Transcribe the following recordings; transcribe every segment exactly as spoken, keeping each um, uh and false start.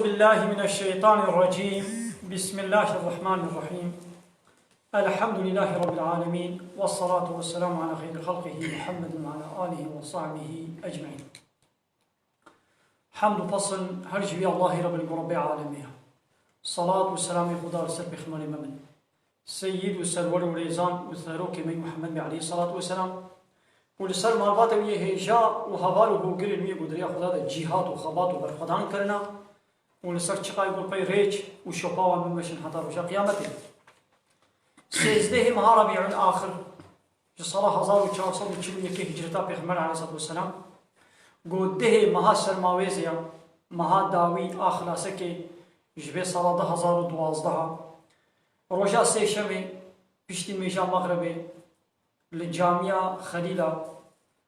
بالله من الشيطان الرجيم. بسم الله الرحمن الرحيم. الحمد لله رب العالمين. والصلاة والسلام على خير خلقه محمد وعلى آله وصحبه أجمعين. Hemd û pesn her ji wî Allahî Rebbil ku Rebbê alemê ye. Salat û selamê Xuda li ser Pêxemberê me bin. Seyyid û serwer û rêzan û serokê me Muhammed Bey aleyhissalatu vesselam û li ser malbata wî yê hêja û heval û hogirên wî yê ku di rêya Xuda de cîhat û xebat û berxwedan kirina û li ser çiqayê ku pey rêç û şopa wan bimeşin heta roja qiyametê. Sêzdehê meha Rebî'ul Axir ji sala hezar û çar sed û çil û yekê hicreta Pêxember aleyhissalatu vesselam, ku dehê meha Sermawêzê ya, meha dawî a Xilasekê ji vê sala du hezar û duwazdeh a, roja sêşemê piştî mêja Mexrebê li Camiya Xelîla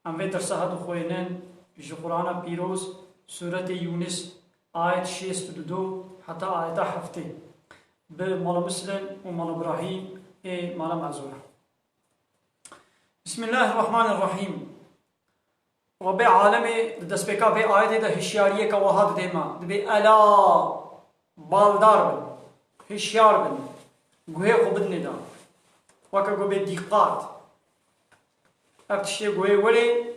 em vê dersa hat û xwênin ji Qur'ana Pîroz, Sûretê Yûnis, ayet şêst û du heta ayeta heftê bi Mala Muslim û Mala Ibrahîm ê Mala Mezûra. Bismillahirrahmanirrahîm. Rebê alemê di destpêka vê ayetê de hişyariyeke wiha didê me. Dibê ela, baldar bin, hişyar bin, guhê xwe bidinê de. Weke ku bê dîqat. Ev tiştê ku wê werê,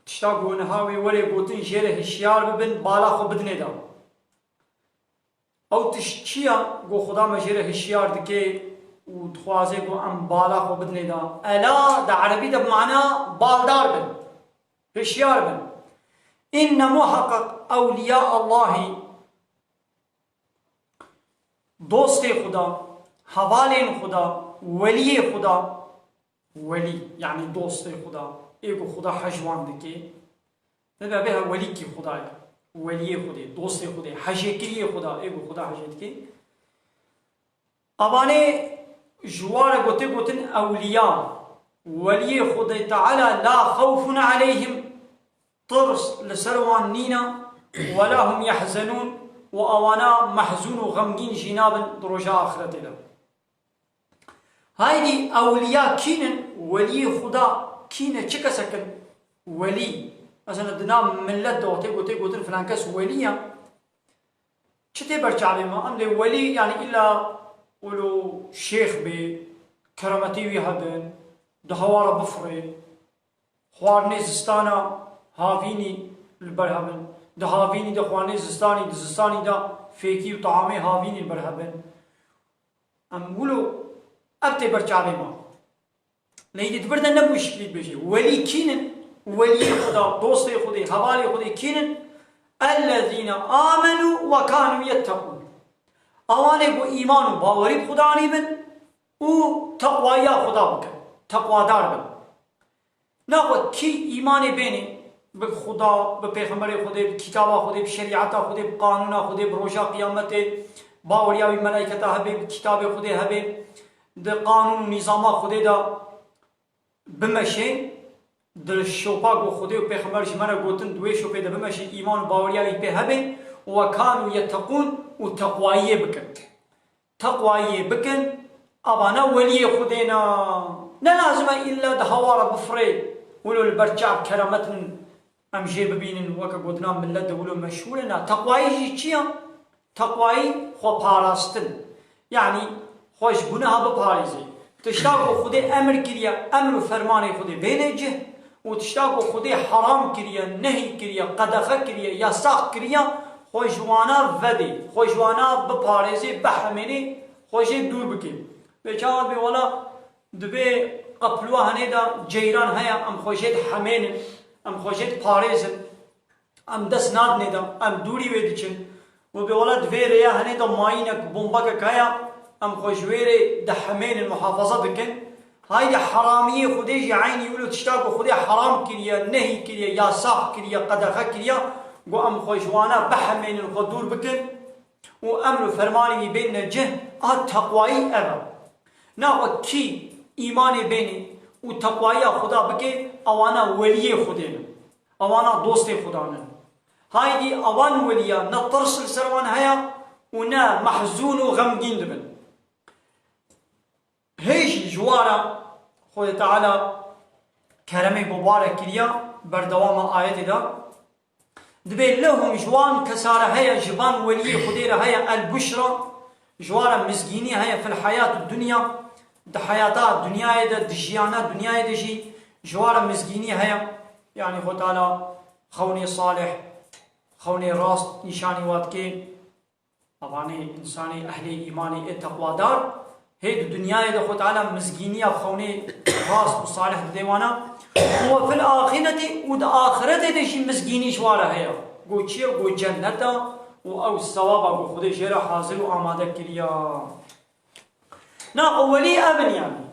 tişta ku niha wê werê gotin jê re hişyar bibin, bala xwe bidinê de. Ew tişt çi ya ku Xuda me jê re hişyar dike û dixwaze ku em bala xwe bidinê de? Ela di erebî de bi mana baldar bin, hişyar bin. Înne muheqeq ewliya Allahî, dostê Xuda, hevalên Xuda, weliyê Xuda, welî, yanî dostê Xuda, ê ku Xuda hej wan dike, Dibe bê welîkî Xwedayê, weliyê Xwedê, dostê Xwedê, hejêkiriyê Xweda, ê ku Xweda hejê dike. Evanê ji wa re gotê gotin ewliya, weliyê Xwedê Teala, la xewfun aleyhim, tirs li ser wan nîne, we la hum yehzenûn, û ewana mehzûn û xemgîn jî nabin di roja axretê de. Haydî ewliya kîn in? Weliyê Xuda kî ne? Çi kesek in welî? Mesela di nav milet de wextê gotê gotin filan kes welî ye. Çi tê ber çavê me? Em dê welî, yani îlla wilo şêx bê, kerametê wî hebin, di hewa re bifirê, xwarinê zistana havînî li ber hebin. Di havînî de xwarinê zistanî, di zistanî de fêkî û teamê havînî li ber hebin. Em wilo ev tê ber çavê me. Lê îdî di vir de nebû şiklî dibêje. Welî kîn in? Weliyê Xuda, dostê Xwedê, hevalê Xwedê kîn in? Ellezîne amenû we kanû yetteqûn. Ewanê ku îman û bawerî bi Xuda anîbin û teqwayiya Xuda bikin. Teqwadar bin. Naxwe kî îmanê bênê bi Xuda, bi Pêxemberê Xwedê, bi kitaba Xwedê, bi şerîeta Xwedê, bi qanûna Xwedê, bi roja qiyametê, baweriya wî melayketa hebe, bi kitabê Xwedê hebe, di qanûn û nîzama Xwedê de bimeşê, di şopa ku Xwedê û Pêxember ji me re gotin, di wê şopê de bimeşê, îman û baweriya wî pê hebe, we kanû yetteqûn, û teqwayiyê bikin. Teqwayiyê bikin, avana weliyê Xwedê ne. Ne lazim e îlla di hewa re bifirê, wilo li ber çav keramet in em jê bibînin, weke gotina milet de wilo meşhûr e. Na, teqwayî jî çi ye? Teqwayî xwe parastin. Yanî xwe ji guneha biparêzê. Tişta ku Xwedê emir kiriye, emir û fermanê Xwedê bêne cih û tişta ku Xwedê heram kiriye, nehî kiriye, qedexe kiriye, yasax kiriye, xwe ji wana vedê, xwe ji wana biparêzê, bihemênê, xwe jê dûr bike. Bê çawa bê wela divê qeplûa henê de ceyran heye, em xwe jê dihemênin, em xwe jê diparêzin, em dest nadinê de, em dûrî wê diçin. Û bê wela di vê rêya henê de mayînek, bombakek heye, em xwe ji wê rê dihemênin, muhafaza dikin. Haydî heramiyê Xwedê jî eynî wilo tişta ku Xwedê heram kiriye, nehî kiriye, yasax kiriye, qedexe kiriye, ku em xwe ji wana bihemênin, xwe dûr bikin û emr û fermanê wî bênine cih, a teqwayî ev e. Naxwe kî îmanê bênê û teqwayiya Xuda bike, ewana weliyê Xwedê ne. Ewana dostê Xuda ne. Haydî ewan weliya ne tirs li ser wan heye û ne mehzûn û xemgîn dibin. Hê jî ji wa re Xwedê Teala keremê ku wa re kiriya, berdewama ayetê de, Dibê lehum ji wan kesa re heye, ji van weliyê Xwedê re heye, el buşra, ji wan re mizgînî heye, fil heyat dunya, di heyata dinyayê de, di jiyana dinyayê de jî ji wan re mizgînî heye. Yanî Xwe Teala xewnê salih, xewnê rast nîşanî wa dike. Evanê însanê ehlê îmanê ê teqwadar, hê di dinyayê de Xwe Teala mizgîniya xewnê rast û salih dide wana. Û we fil axîretî, û di axîretê de jî mizgînî ji wan re heye. Go çi ye? Go cennet e û ew sewaba ku Xwedê jê re hazir û amade kiriya. Na, ew welî ev in yanî.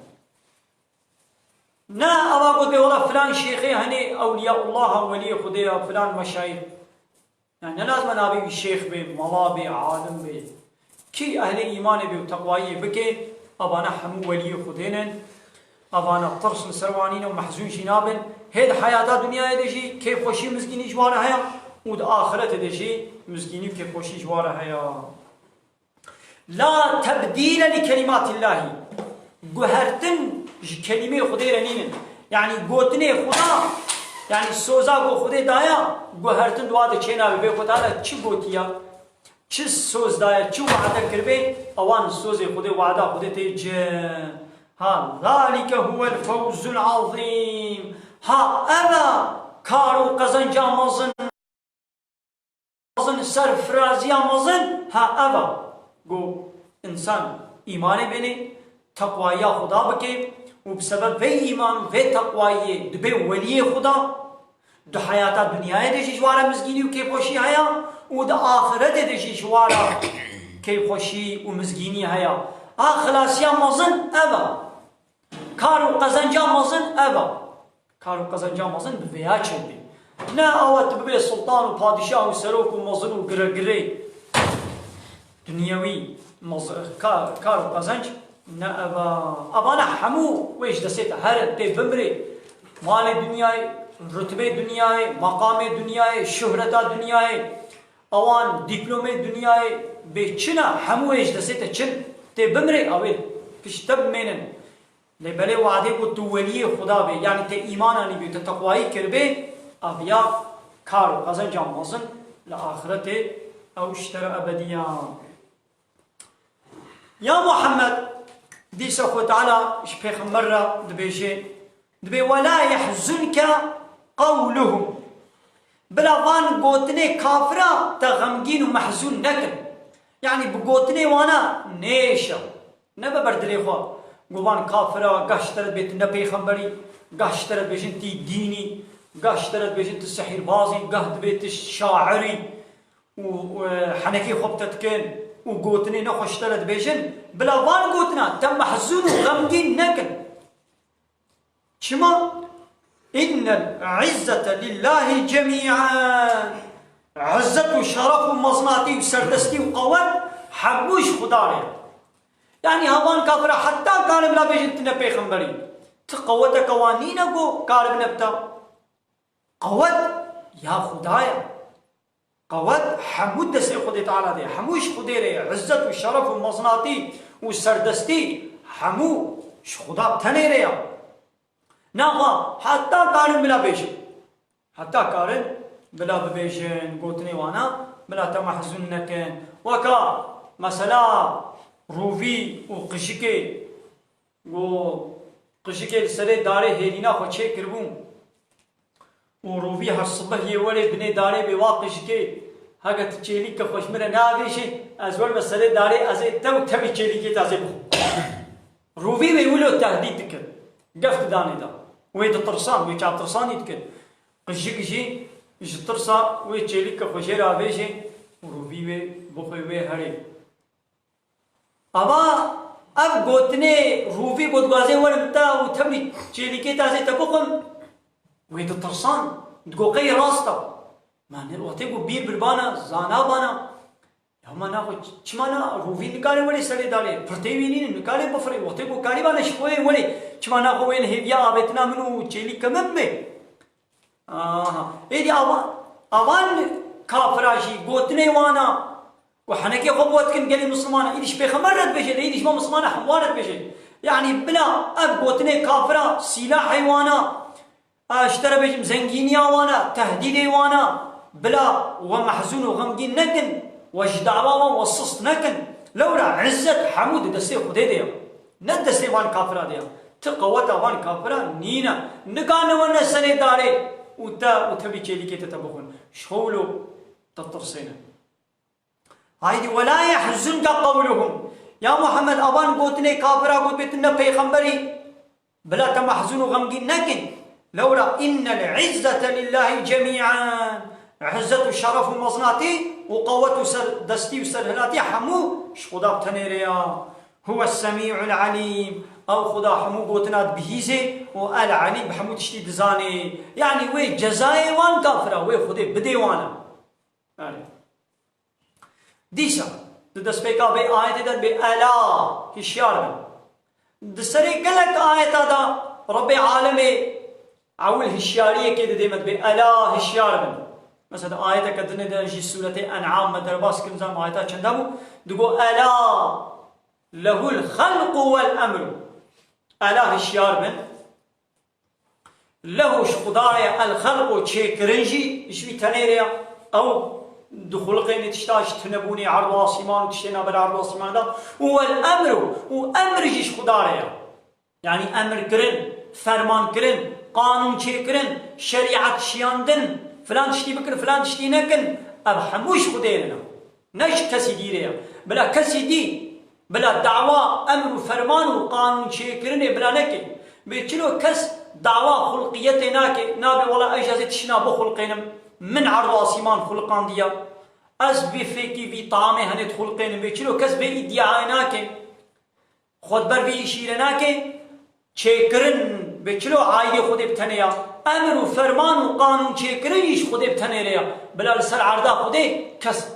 Na, eva got bê wela filan şêxê, henê ewliyaullah a, weliyê Xwedê ya, filan meşayîx. Yani ne lazim e navê wî şêx bê, mala bê, alim bê. Kî ehlê îmanê bê û teqwayiyê bike, evana hemû weliyê Xwedê ne. Evana tirs li ser wan nîne û mehzûn jî nabin. Hê di heyata dinyayê de jî kêfxweşî û mizgînî ji wan re heye û di axîretê de jî mizgînî û kêfxweşî ji wan re heye. La tebdîle li kelîmatillahî. Guhertin ji kelîmeyê Xwedê re nînin. Yanî gotinê Xweda, yanî soza ku Xwedê daya, guhertin dua de çênabe. Bê Xweda re çi gotiya, çi soz daya, çi wade kiribê, ewan sozê Xwedê, wada Xwedê tê cih. Ha, zalike huwel fewzul azîm. Ha, ev e kar û qezenca mezin. Mezin, serfiraziya mezin, ha, ev e. Ku însan îmanê bênê, teqwayiya Xuda bike û bi sebeb vê îman û vê teqwayiyê dibe weliyê Xuda. Di heyata dinyayê de jî ji wan re mizgînî û kêfxweşî heye û di axîretê de jî ji wan re kêfxweşî û mizgînî heye. A xilasiya mezin ev e. Kar û qezenca mezin ev e. Kar û qezenca mezin bi vêya çêdibê. Ne awa tu bibê sultan û padîşah û serok û mezin û giregirê dinyewî mez-, ka-, kar û qezenc ne ev e. Evana hemû wê ji destê te herin, tê bimrê. Malê dinyayê, rutbê dinyayê, meqamê dinyayê, şuhreta dinyayê, ewan dîplomê dinyayê bê çi ne, hemû wê ji destê te çin, tê bimrê, ew ê pişt te bimênin. Lê belê wadê ku tu weliyê Xuda bê, yanî te îman anîbî, te teqwayî kiribê, aviya kar û qezenca mezin li axretê ew ji te re ebedî ya. Ya Muhammed, dîsa Xwe Teala ji Pêxember re dibêje, dibê, "Wela yehzunke qewluhum." Bila van gotinê kafira te xemgîn û mehzûn nekin. Yanî bi gotinê wana nêşe. Nebe ber dilê xwe. Govan kafira, gah ji te re dibê tu ne pêxemberî, gah ji te re dibêjin tî dînî, gah ji te re dibêjin tu sihîrbazî, gah dibê tu şairî û, û, e, henekê xwe bi te dikin û gotinê ne xwe ji te re dibêjin. Bila van gotina te mehzûn û xemgîn nekin. Çima? Innel izzete lillahi cemî'an. Izzet û şeref û mezinatî û serdestî û qewet hemû ji Xuda re ye. Yanî heman kafira heta karin bila bêjin tu ne pêxemberî. Ti qeweteke wan nîne ku karibine bi te. Qewet ya Xuda ye. Qewet hemû destê Xwedê Teala de ye. Hemû ji Xwedê re ye. Izzet û şeref û mezinatî û serdestî hemû ji Xuda tenê re ye. Naxa heta karin bila bêjin. Heta karin bila bibêjin, gotinê wana bila te mehzûn nekin. Weka mesela rûvî û qijikê, ku qijikê li serê darê hêlîna xwe çêkiribû û rûvî her sibih yê werê binê darê bê wa qijikê, heke tu çêlîke xwe ji min re neavêjê, ez werme serê darê, ez ê te û tevî çêlîkê te ez ê bixwim. Rûvî wê wilo tehdît dikir. Gef didanê da. Wê ditirsan, wê çavtirsanî dikir. Qijik jî ji tirsa wê çêlîke xwe jê re avêjê û rûvî wê bixwe wê herê. Ava ev gotinê rûvî ku dixwazê werim te û tevî çêlîkê te ez ê te bixwim, wê ditirsan, digo qey rast e. Ma ne wextê ku bîr birbana, zana bana. Ya ma naxwe çima na rûvî nikarê werê serê darê, pirtê wî nîne, nikarê bifirê. Wextê ku karî bana ji xwe yê werê, çima naxwe wê li hêviya avêtina min û çêlîke min bê? Aha. Êdî ava-, avan kafira jî gotinê wana ku henekê xwe bi we dikin gelê Mislimana, êdî ji Pêxember re dibêje, de êdî ji me Mislimana hemwan re dibêje. Yanî bila ev gotinê kafira, sîlahê wana, a, ji te re bêjim zengîniya wana, tehdîdê wana, Bila we mehzûn û xemgîn nekin, we ji dawa wan we sist nekin. Lewra izzet hemû di destê Xwedê de ye. Ne di destê van kafira de ye. Ti qeweta van kafira nîne. Nikane we ne serê darê û te û tevî çêlîkê te te bixwin. Ji xwe wilo te tirsêne. Haydî, "Ve la yehzunke qewluhum." Ya Muhammed, avan gotinê kafira got bê tu ne peyxemberî, bila te mehzûn û xemgîn nekin. Lewra innel izzete lillahi cemî'an. Izzet û şeref û mezinatî û qewet û ser-, destî û serhilatî hemû ji Xuda bi tenê re ya. Huwe semî'ul alîm. Ew Xuda hemû gotina dibihîzê û el alîm, bi hemû tiştî dizanê. Yanî wê cezayê wan kafira, wê Xwedê bidê wan e. Erê. Dîsa, di destpêka vê ayetê de dibê ela, hişyar bin. Di serê gelek ayeta de Rebbê alemê ewil hişyariyekê didê me, dibê ela, hişyar bin. Mesela di ayeteke dinê de jî sûretê En'am me derbas kir, nizam ayeta çenda bû, digo ela lehul xelqu wel emru. Ela, hişyar bin. Lehu, ji Xuda ye, el xelqu, çêkirin jî ji wî tenê re ye. Ew dixulqêne tişta ji tunebûnê erd û asîman û tiştê navbera erd û asîman de. Û wel emru, û emr jî ji Xuda re ye. Yanî emirkirin, fermankirin, qanûn çêkirin, şerîet şiyandin, filan tiştî bikin, filan tiştî nekin, ev hemû ji Xwedê re ne. Ne ji kesî dî re ye. Bila kesî dî, bila dawa, emr û ferman û qanûn çêkirinê bila neke. Bê çilo kes dawa xulqiyetê nake, nabê wela ez ji ez ê tiştîna bixulqênim. Min erd û asîman xulqandiye. Ez vî fêkî vî tamê henê dixulqênim. Bê çilo kes vê îdîayê nake. Xwe di ber vî îşî re nake. Çêkirin bê çilo aîdê Xwedê bi tenê ya. Emr û ferman û qanûn çêkirin jî ji Xwedê bi tenê re ya. Bila li ser erda Xwedê kes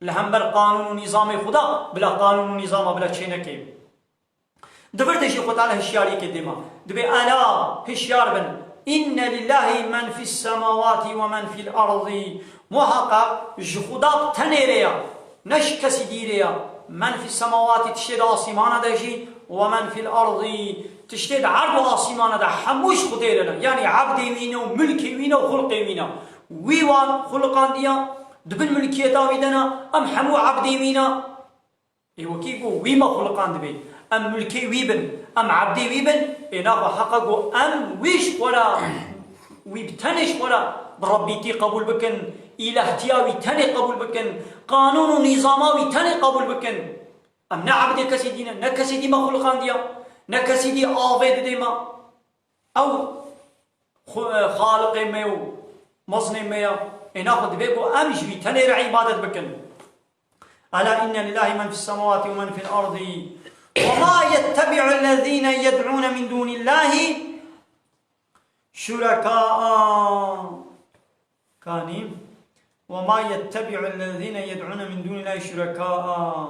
li hember qanûn û nîzamê Xuda, bila qanûn û nîzama bila çêneke. Di vir de jî Xwe Teala hişyariyekê dê me. Dibê, ela, hişyar bin. Înne lillahî men fis semawatî we men fil erdî. Muheqeq ji Xuda bi tenê re ya. Ne ji kesî dî re ya. Men fis semawatî, tiştê di asîmana de jî, we men fil erdî, tiştê di erd û asîmana de, hemû ji Xwedê re ne. Yanî ebdê wî ne û milkê wî ne û xulqê wî ne. Wî wan xuliqandiya, di bin milkiyeta wî de ne, em hemû ebdê wî ne. Ê wekî ku wî me xuliqandibê, em milkê wî bin, em ebdê wî bin, ê naxwe heqe ku em wî ji xwe re, wî bi tenê ji xwe re bi Rebbîtî qebûl bikin, îlehtiya wî tenê qebûl bikin, qanûn û nîzama wî tenê qebûl bikin. Em ne ebdê kesî dî ne, ne kesî dî me xuliqandiya, ne kesî dî avê didê me. Ew xu-, e, Xaliqê me û mezinê me ya. Ê naxwe dibê ku em ji wî tenê re îbadet bikin. Ela inne lillahi men fis semawati ve men fil ardi ve ma yettebi'u ellezine yed'une min dunillahi şureka'a. Kanî. Ve ma yettebi'u ellezine yed'une min dunillahi şureka'a.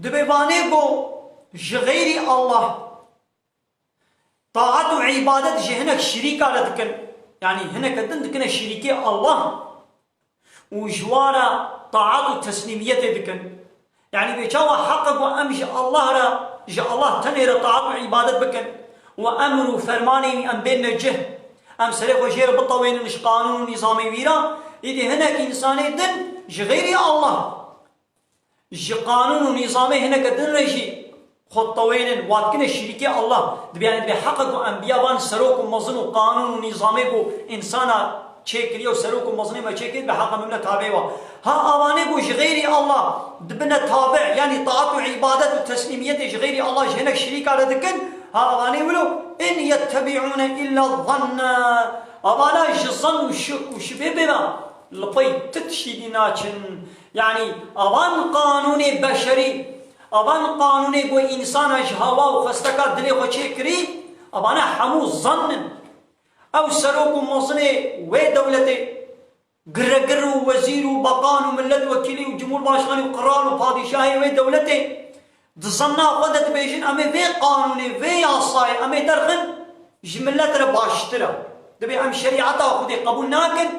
Dibê vanê ku ji xeyrî Allah taat û îbadet ji hinek şirîka re dikin. Yanî hineke din dikine şirîkê Allah û ji wa re taat û teslîmiyetê dikin. Yanî bê çawa heq e ku em ji Allah re, ji Allah tenê re taat û îbadet bikin û emr û fermanê wî em bênine cih, em serê xwe jê re bitewênin ji qanûn û nîzamê wî re, îdî hinek însanê din ji xeyrî Allah ji qanûn û nîzamê hineke din re jî xwe tewênin, wa dikine şirîkê Allah. Dibê, yanî dibê heq e ku enbiya van serok û mezin û qanûn û nîzamê ku însana çêkiriye û serok û mezinê me çêkiriye, dibê heq e min bine tabê wa. Ha avanê ku ji xeyrî Allah dibine tabe, yanî taat û îbadet û teslîmiyetê ji xeyrî Allah ji hinek şirîka re dikin, ha avanê wilo, in yettebi'ûne illa zanne. Avana ji zan û şik û şibê bêvan li pey ti tiştî dî naçin. Yanî avan qanûnê beşerî, avan qanûnê ku însana ji hewa û xwesteka dilê xwe çêkirî, avana hemû zann in. Ew serok û mezinê wê dewletê, giregir û wezîr û beqan û miletwekîlî û cumhurbaşkanî û qral û padîşahê wê dewletê, di zanna xwe de dibêjin, em ê vê qanûnê, vê yasayê em ê derxin, ji milet re baştir e. Dibê em şerîeta Xwedê qebûl nakin,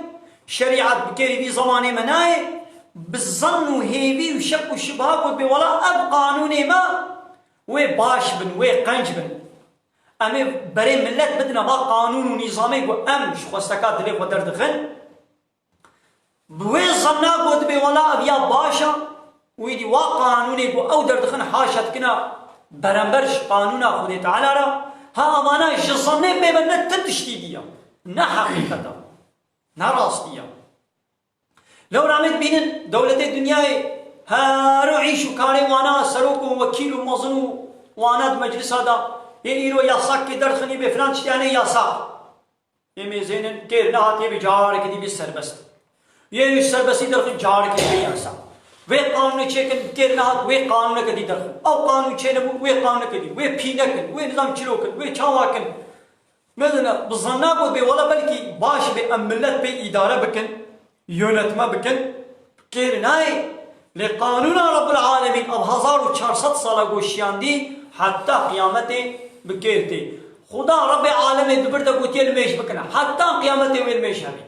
şerîet bi kêrî vî zemanê me nayê, bi zann û hêvî û şek û şibha got bê wela ev qanûnê me, wê baş bin, wê qenc bin. Em ê berê millet bidine va qanûn û nîzamê ku em ji xwesteka dilê xwe derdixin. Bi wê zanna ku dibê wela ev ya baş e, wî dî wa qanûnê ku ew derdixin haşa dikine berember ji qanûna Xwedê Teala re, ha evana ji zannê pê ve ne ti tiştî dî ye, ne heqîqet e, ne rastî ye. Lewra me dibînin dewletê dinyayê her û îş û karê wana serok û wekîl û mezin û wana di meclisa de yê îro yasak kê derxinî bê filan tiştî yanê yasak. Yê mêzênin kêr nehat yê bi carekê dî bê serbest. Yê wî serbestî derxin carekê dî bê yasak. Wê qanûnê çêkin kêr nehat wê qanûneke dî derxin. Ew qanûn çênebû wê qanûneke dî. Wê pînekin, wê nizam çilokin, wê çawakin. Medine, bi zanna ku bê wela belkî baş bê em millet pê îdare bikin, yönetme bikin, kêr nayê. Lê qanûna Rabbul Alemîn ev hezar û çar sed sala goşiyandî heta qiyametê bi kêr tê. Xuda Rabbê Alemê di vir de gotiye li mêj bikine. Heta qiyametê wê li mêj hebe.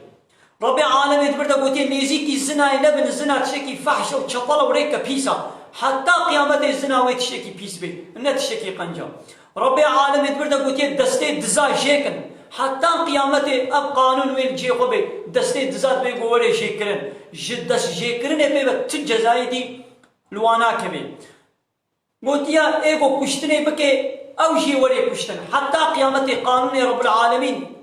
Rabbê Alemê di vir de gotiye nêzîkî zinayê nebin, zina tiştekî fehş e û çepel e û rêke pîs e. Heta qiyametê zina wê tiştekî pîs bê. Ne tiştekî qenc e. Rabbê Alemê di vir de gotiye destê diza jêkin. Heta qiyametê ev qanûn wê li cihê xwe bê. Destê diza dibê ku were jêkirin. Ji destjêkirinê pê ve tu cezayê dî li wan nakevê. Gotiye ê ku kuştinê bike, ew jî were kuştin. Heta qiyametê qanûnê Rabbul Alemîn.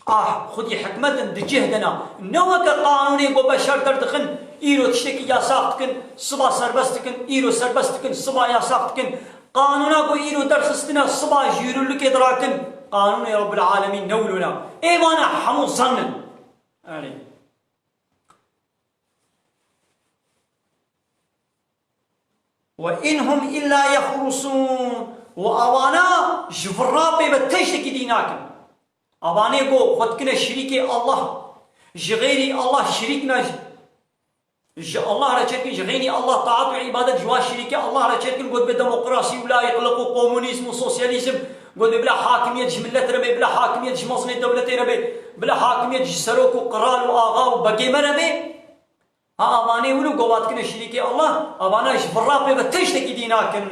Ah, xwedî hikmet in di cih de ne. Ne weke qanûnê ku beşer derdixin, îro tiştekî yasax dikin, siba serbest dikin, îro serbest dikin, siba yasax dikin. Qanûna ku îro derxistine, siba ji yürürlükê dirakin. Qanûnê Rabbul Alemîn ne wilo ne. Ê vana hemû zann in. Erê. Ve in hum illa yexrusun. Û awana ji virra pê ve tiştekî dî nakin. Awanê ku xwe dikine şirîkê Allah. Ji xeyrî Allah şirîk ne, ji Allah re çêkin, ji xeyrî Allah taat û îbadet ji wa şirîkê Allah re çêkin, got be demokrasî û layîqlik û komunîzm û sosyalîzm, got be bila hakimiyet ji millet re be, bila hakimiyet ji mezinê dewletê re be, bila hakimiyet ji serok û qral û axa û begê me re be. Ha, avanê wilo gova dikine şirîkê Allah, avana ji virra pê ve tiştekî dî nakin.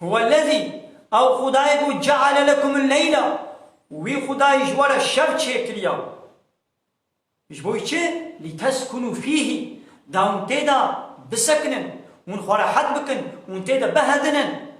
Huwellezî, ew Xwedayê ku ceale lekumul leyla, wî Xwedayê ji we re şev çêkiriya. Ji bo çi? Lîteskunu fîhî, da hûn tê de bisekinin, hûn xwe rehet bikin, hûn tê de bihedinin.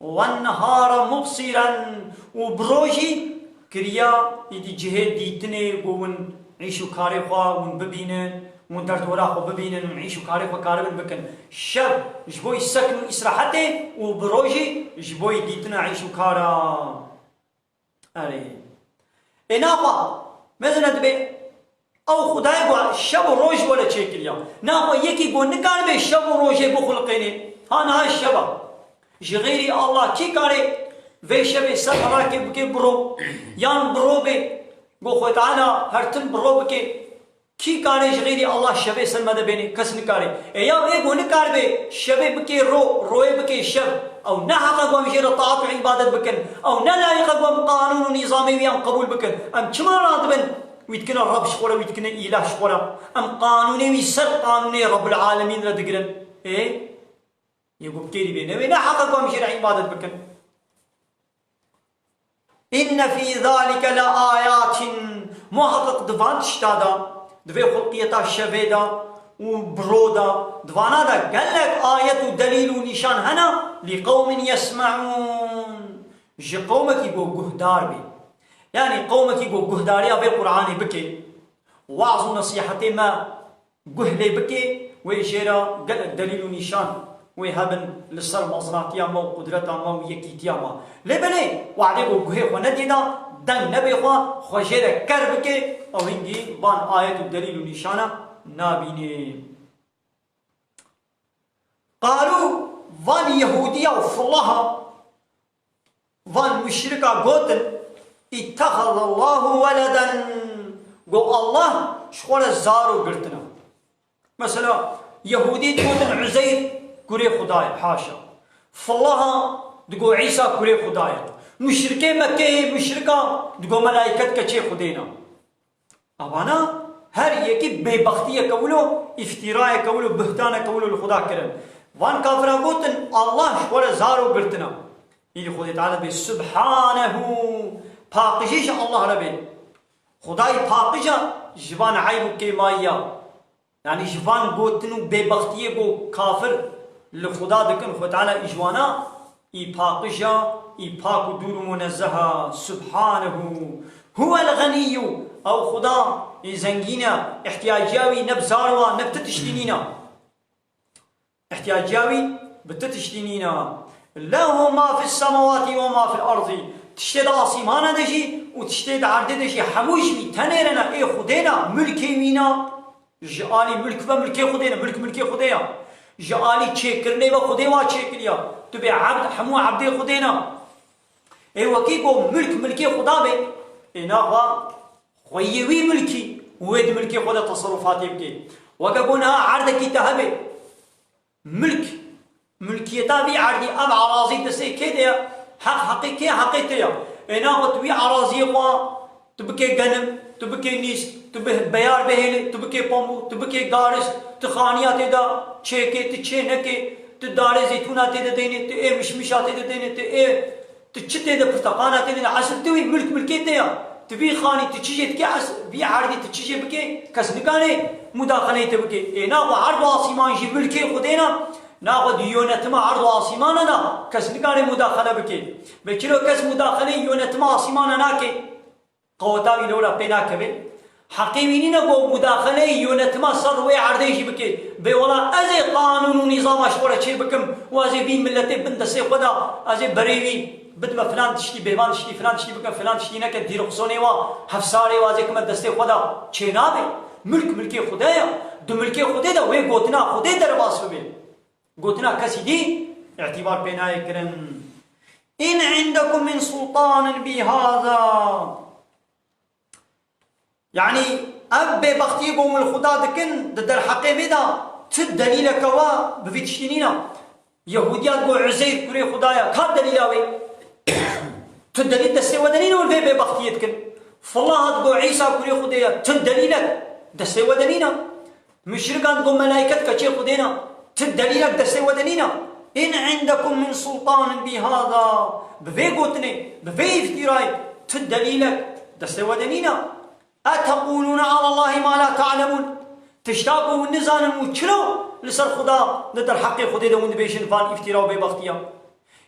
Wen-nehara mubsiran, û bi rojî kiriya îdî cihê dîtinê ku hûn îş û karê xwe hûn bibînin, hûn derdora xwe bibînin, hûn îş û karê xwe karibin bikin. Şev ji bo sekn û îsrehetê û bi rojî ji bo dîtina îş û kara. Erê. Ê naxwe, mezine dibê, ew Xwedayê ku şev û roj were çêkiriya. Naxwe yekî ku nikaribe şev û rojê bixulqênê. Ha niha şev e. Ji xeyrî Allah kî karê vê şevê ser herakê bike biro? Yan biro bê, ku Xwedayê Teala her tim biro bike. Kî karê ji xeyrî Allah şevê ser me de bênê? Kes nikarê. Ê ya ê ku nikaribe şevê bikê ro, royê bikê şev, ew ne heq e ku em jê re taat û îbadet bikin. Ew ne layiq e ku em qanûn û nîzamê wî em qebûl bikin. Em çima radibin? Wî dikine Reb ji xwe re, wî dikine îlah ji xwe re. Em qanûnê wî ser qanûnê Rebbul Alemîn re digirin. Ê? Yê ku bi kêrî bê newê ne heq e ku em jê re îbadet bikin. Inne fî zalike le ayatin, muheqeq di van tişta de, di vê xulqiyeta şevê de û bi ro de, di vana de gelek ayet û delîl û nîşan hene, lî qewmin yesmeûn, ji qewmekî ku guhdar bê. Yanî qewmekî ku guhdariya vê Qur'anê bike, waz û nesîhetê me guh lê bike, wê jê re gelek delîl û nîşan wê hebin li ser mezinatiya me û qudreta me û yekîtiya me. Lê belê, wadê ku guhê xwe nedê de, deng nebê xwe, xwe jê re ker bike, ew hingî van ayet û delîl û nîşana nabînê. Qalû, van Yehûdiya û fulaha, van muşrika gotin, "İttehazallahu veleden", go Allah ji xwe re zaro girtine. Mesela, Yehûdî digotin Uzeyr kurê Xuda ye, haşa. Fulaha digo Îsa kurê Xuda ye. Muşrikê Mekkeyê, muşrika digo melaiket keçê Xwedê ne. Avana her yekî bêbextiyeke wilo, îftîrayeke wilo, buhtaneke wilo li Xuda kirin. Van kafira gotin, Allah ji we re zarok girtina. Îdî Xwedê Teala bê, Subhanehu, paqijî ji Allah re bê. Xwedayî paqij e ji van eyb û kêmayiya. Yanî ji van gotin û bêbextiyê ku kafir li Xuda dikin, Xwedê Teala î ji wana î paqij e, î pak û dûr û munezzeh e. Subhanehu. Huwel ganiyu. Ew Xuda î zengîn e, ihtiyaciya wî ne bi zarwa, ne bi ti tiştî nîne. Ihtiyaciya wî bi ti tiştî nîne. Lehu ma fis semawati ve ma fil ardi. Tiştê di asîmana de jî û tiştê di erdê de jî hemû ji wî tenê re ne, ê Xwedê ne, milkê wî ne. Ji alî milk ve milkê Xwedê ne, milk milkê Xwedê ya. Ji alî çêkirinê ve Xwedê wa çêkiriya. Tu bê ebd, hemû ebdê Xwedê ne. Ê wekî ku milk milkê Xuda be, ê naxwe xweyê wî milkî û wê di milkê xwe de teserufatê bike. Weke ku niha erdekî te hebe, milk, milkiyeta vî erdî, ev erazî destê kê de ye, heq heqê kê, heqê te ye. Ê naxwe tu wî eraziyê xwe, tu bike genim, tu bike nîsk, tu bi beyar bihêle, tu bike pambû, tu bike garis, tu xaniya tê de çêke, tu çê neke, tu darê zeytûna tê de deynê, tu ê mişmişa tê de deynê, tu ê Tu çi tê de pirteqana tê de, esil tu wî milk milkê te ya. Tu vî xanî tu çi jê dike, es-, vî erdî tu çi jê bike, kes nikane mudaxeleyê te bike. Ê naxwe erd û asîman jî milkê Xwedê ne, naxwe di yönetima erd û asîmana de kes nikane mudaxele bike. Ve çilo kes mudaxeleyê yönetima asîmana nake, qeweta wî lewra pê nakeve. Heqê wî nîne ku mudaxeleyê yönetima ser rûyê erdê jî bike. Bê wela ez ê qanûn û nîzama ji xwe re çê bikim û ez ê vî miletê bin destê xwe de, ez ê berê wî bidime filan tiştî, bêvan tiştî, filan tiştî bikim, filan tiştî neke, dîrixisonê wa, hefsarê wa ez ê kime destê xwe de. Çê nabe. Milk milkê Xwedê ye. Di milkê Xwedê de wê gotina Xwedê derbas bibe. Gotina kesî dî îtîbar pê nayê kirin. In indekum min sultanin bihâzâ. Yanî ev bêbextiyê ku hûn li Xuda dikin, di derheqê vê de ti delîleke we bi vî tiştî nîne. Yehûdiya digo Uzeyr kurê Xuda ye. Ka delîla wê? Ti delîl destê we de nîne hûn vê bêbextiyê dikin. Filah digo Îsa kurê Xwedê ye. Ti delîlek destê we de nîne. Muşrikan digo melayket keçê Xwedê ne. Ti delîlek destê we de nîne. In indekum min sultanin bihâzâ. Bi vê gotinê, bi vê îftîrayê ti delîlek destê we de nîne. Eteqûlûne alallâhi ma la te'lemûn. Tişta ku hûn nizanin û çilo li ser Xuda, li derheqê Xwedê de hûn dibêjin van îftîra û bêbextiya.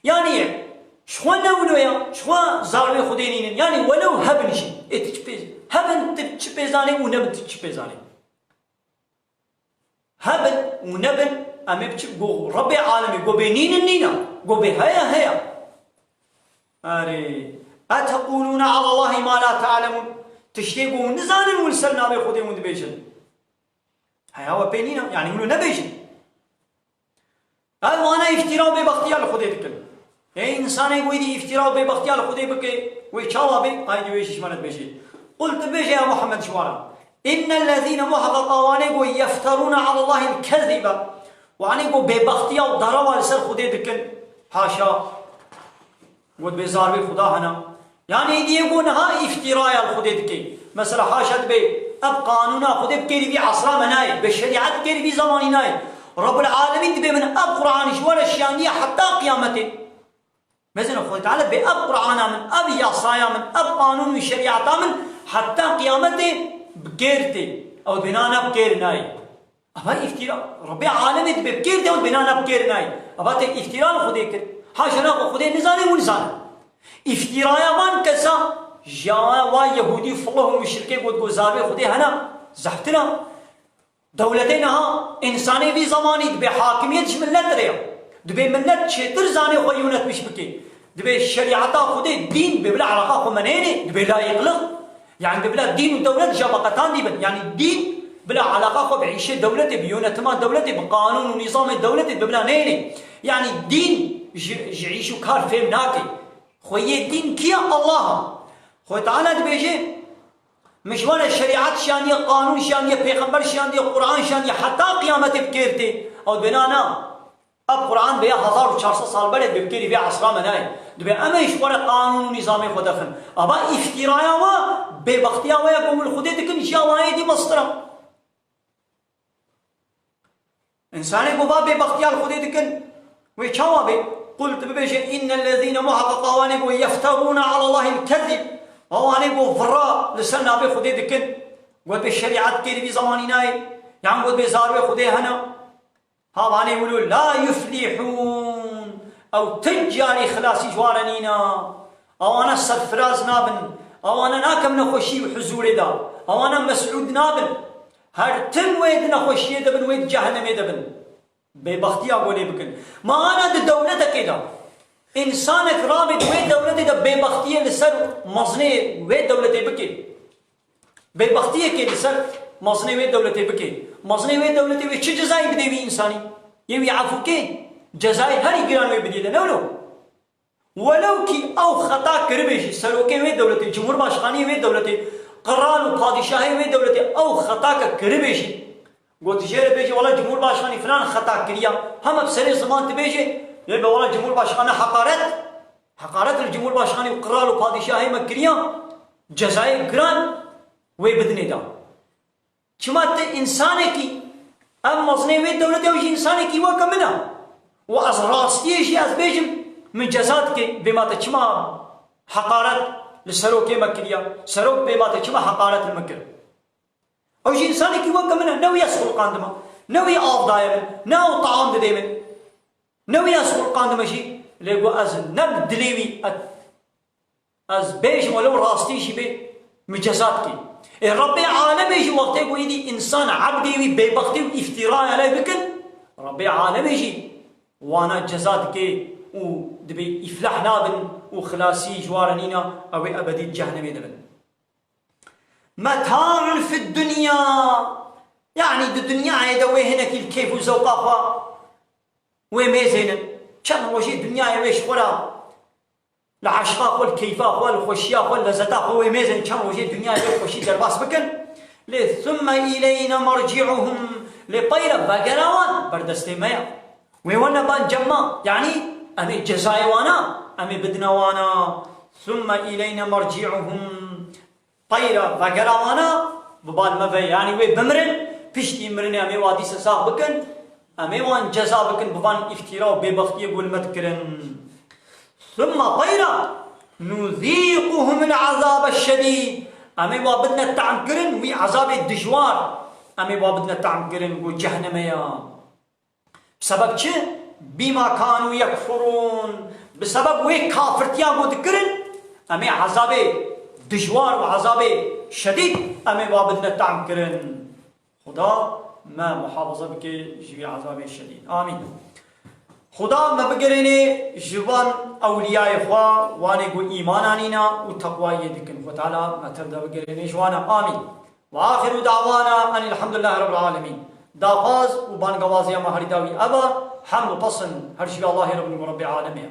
Yanî, ji xwe ne wilo ya, ji xwe zarwê Xwedê nînin. Yanî, welew hebin jî, ê ti çi pê, hebin ti çi pê zanê û nebin ti çi pê zanê. Hebin û nebin, em ê biçin go Rebbê alemê, go bê nînin nîne, go bê heye heye. Erê, eteqûlûne alallâhi ma la te'lemûn. Tiştê ku hûn nizanin hûn li ser navê Xwedê hûn dibêjin. Heya we pê nîne, yanî hûn nebêjin. Ev wana îftîra û bêbextiya li Xwedê dikin. Ê însanê ku êdî îftîra û bêbextiya li Xwedê bike, wê çawa bê? Aydî wê jî ji me re dibêje. Qul, tu bêje ya Muhammed ji wan re. Innellezîne, muheqeqa wanê ku yefterûne alallâhil kezibe. Wanê ku bêbextiya û derewa li ser Xwedê dikin. Haşa. Got bê zarvê Xuda hene. Yanî êdî yê ku niha îftîraya li Xwedê dike. Mesela haşa dibê ev qanûna Xwedê bi kêrî vî esra me nayê, bi şerîet kêrî vî zemanî nayê. Rebbul Alemîn dibê min ev Quran ji we re şiyandiye heta qiyametê. Mezin Xwedê Teala dibê ev Qurana min, ev yasaya min, ev qanûn û şerîeta min heta qiyametê bi kêr tê. Ew dibê na ne bi kêr nayê. Ava îftîra. Rebbê alemê dibê bi kêr de û dibê na ne bi kêr nayê. Ava te îftîra li Xwedê kir. Haşa naxwe Xwedê nizane û nizane. Îftîraya van kesa ji ya wa Yehûdî, filih û muşrikê got, got zarvê Xwedê hene, zehtir e. Dewletê niha însanê vî zemanî dibê hakimiyet ji milet re ye. Dibê milet çêtir zanê xwe yönetmiş bike. Dibê şerîeta Xwedê, dîn bê bila eleqa xwe me neyne, dibê layîqlik. Yanî dê bila dîn û dewlet ji ya veqetandî bin. Yanî dîn bila eleqa xwe bi îşê dewletê, bi yönetima dewletê, bi qanûn û nîzamê dewletê dê bila neyne. Yanî dîn ji, ji îş û kar fêm nake. Xweyê dîn kî ye? Allah e. Xwedê Teala dibêje, min ji we re şerîet şiyandiye, qanûn şiyandiye, pêxember şiyandiye, Quran şiyandiye, heta qiyametê bi kêr tê. Ew dibê na, na. Ev Quran bê ya hezar û çar sed sal berê dibê bi kêrî vê esra me nayê. Dibê em ê ji xwe re qanûn û nîzamê xwe derxin. Ava îftîraya we, bêbextiya we ya ku hûn li Xwedê dikin, ji ya wayê dî mestir e. Însanê ku va bêbextiya li Xwedê dikin, wê çawa bê? Qul, tu bibêje, innellezîne, muheqeqa wanê ku yefterûne alallahîl kezîb, ewanê ku vira li ser navê Xwedê dikin, got bê şerîet kê di vî zemanî nayê, yan got bê zarwê Xwedê hene. Ha, wanê wilo la yuflihûn, ew ti carî xilasî ji wan re nîne. Ewana serfiraz nabin, ewana nakem nexweşî û huzûrê de, ewana mesûd nabin. Her tim wê di nexweşiyê de bin, wê di cehennemê de bin. Bêbextiya ku lê bikin. Ma ana di dewletekê de, însanek rabê di wê dewletê de bêbextiyê li ser mezinê wê dewletê bike. Bêbextiyekê li ser mezinê wê dewletê bike. Mezinê wê dewletê wê çi cezayî bidê wî însanî? Yê wî efû kê? Cezayê herî giran wê bidî de, ne wilo? Welew kî ew xeta kiribê jî, serokê wê dewletê, cumhurbaşkaniyê wê dewletê, qral û padîşahê wê dewletê ew xetake kiribê jî, got jê re bêjî, wela cumhurbaşkanî filan xeta kiriya, hema bi serê ziman tu bêjê, lê be wela cumhurbaşkanî heqaret, heqaret li cumhurbaşkanî û qral û padîşahê me kiriya, cezayê giran wê bidinê da. Çima tu însanekî, ev mezinê wê dewletê, ew jî însanekî weke min e. Û ez rastiyê jî ez bêjim, min ceza dike, bêma te çima heqaret li serokê me kiriya? Serok bêma te çima heqaret li min kir? Ew jî însanekî weke min e, ne wî ez xulqandime, ne wî av daye min, ne ew taam didê min, ne wî ez xulqandime jî, lê got ez ne bi dilê wî, ez bêjim welew rastî jî bê, min ceza dike. Ê Rebbê alemê jî wextê ku êdî însan ebdê wî bêbextî û îftîraya lê bikin, Rebbê alemê jî wana ceza dike û dibê îflah nabin û xilasî ji wan re nîna, ew ê ebedî di cehennemê de bin. Meta'un fid dunya, yanî di dinyayê de wê hinekî li keyf û zewqa xwe wê mêzênin. Çend rojê dinyayê wê ji xwe re li eşqa xwe, li keyfa xwe, li xweşiya xwe, li lezeta xwe wê mêzên çend rojê dinyayê wê xweşî derbas bikin. Lê thumme îleyne merci'uhum, lê peyre vegera wan ber destê me ye. Wê wan ne ban cem me. Yanî em ê cezayê wana, em ê bidine wana. Thumme îleyne merci'uhum. Peyra vegera wana bi bal me ve, yanî wê bimirin, piştî mirinê em ê wa dîse sax bikin, em ê wan ceza bikin bi van îftîra û bêbextiyê ku li me dikirin. Thumma peyra nuzîquhumul azabe şedîd. Em ê wa bidine tehm kirin, wî ezabê dijwar. Em ê wa bidine tehm kirin ku cehenneme ya. Bi sebeb çi? Bîma kanû yekfurûn. Bi sebeb wê kafirtiya ku dikirin, em ê ezabê dijwar û ezabê şedîd em ê wa bidine tehm kirin. Xuda me muhafaza bike ji vî ezabê şedîd. Amîn. Xuda me bigerêne ji van ewliyayê xwe, wanê ku îman anîna û teqwayê dikin. Xwe Teala me tev de bigerêne ji wan e. Amîn. Ve axiru da'wana enil hamdülillahi rabbil alemin. Daxwaz û bangewaziya me herî dawî ev e, hemd û pesn her ji Allahê Rabbul Rabbil Alemin.